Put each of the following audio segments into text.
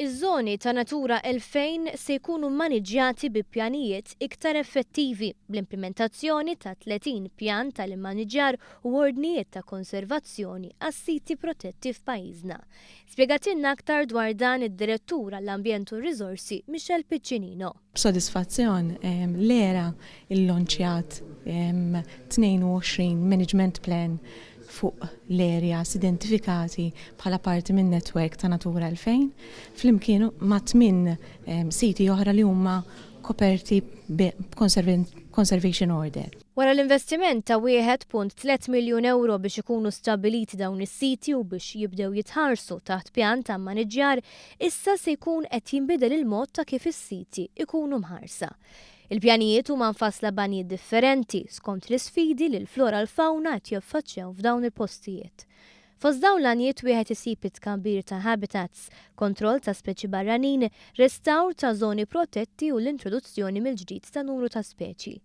Iż-żoni ta' Natura 2000 se jkunu mmaniġġjati bi pjanijiet iktar effettivi bl-implimentazzjoni ta' 30 pjan tal-immaniġġjar u ordnijiet ta' konservazzjoni għas-siti protetti f'pajjiżna. Spjegatilna aktar dwar dan id-Direttur għall-Ambjent u r-Riżorsi Michelle Piccinino. B'sodisfazzjon l-ERA llonċjat 22 management plan fuq l-areas identifikati bħala parti min-network ta' Natura 2000 flimkien ma' tminn siti oħra li huma koperti b'conservation order. Wara l-investiment ta' 1.3 miljun ewro biex ikunu stabbiliti dawn is-siti u biex jibdew jitħarsu taħt pjan ta' mmaniġġjar, issa se jkun qed jinbidel il-mod ta' kif is-siti jkunu mħarsa. Il-pjanijiet huma mfassla b'għanijiet differenti skont l-isfidi li l-flora u l-fawna qed jaffaċċjaw f'dawn il-postijiet. Fost dawn l-għanijiet wieħed isib it-tkabbir ta' habitats, kontroll ta' speċi barranin, restawr ta' żoni protetti u l-introduzzjoni mill-ġdid ta' numru ta' speċi.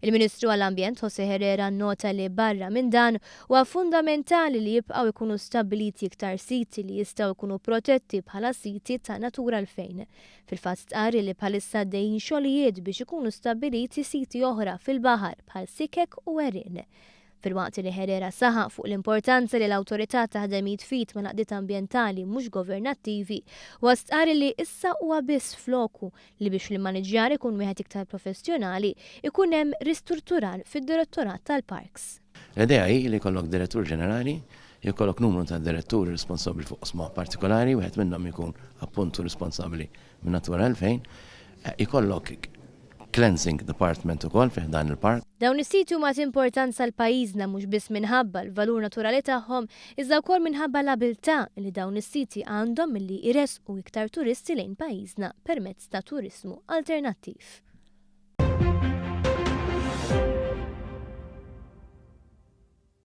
Il-Ministru għall-Ambjent José Herrera nnota li barra minn dan, huwa fundamentali li jibqgħu jkunu stabbiliti iktar siti li jistgħu jkunu protetti bħala siti ta' Natura 2000. Fil-fatt stqarr li bħalissa għaddejjin xogħlijiet biex ikunu stabbiliti siti oħra fil-baħar bħal sikek u għerien. Filwaqt li Herrera saħaq fuq l-importanza li l-awtorità taħdem id f'id mal-għaqdiet ambjentali mhux governattivi, huwa stqarr li issa huwa biss f'loku li biex l-immaniġġjar ikun wieħed iktar professjonali, ikun hemm ristrutturar fid-Direttorat tal-Parks. L-idea hi li jkollok Direttur Ġenerali, jkollok numru ta' diretturi responsabbli fuq oqsma partikolari, wieħed minnhom ikun appuntu responsabbli minn Natura 2000, ikollok cleansing department ukoll fi ħdan il-park. Dawn is-siti huma t'importanza għal pajjiżna mhux biss minħabba l-valur naturali tagħhom iżda wkoll minħabba l-abiltà li dawn is-siti għandhom milli jressqu iktar turisti lejn pajjiżna permezz ta' turiżmu alternattiv.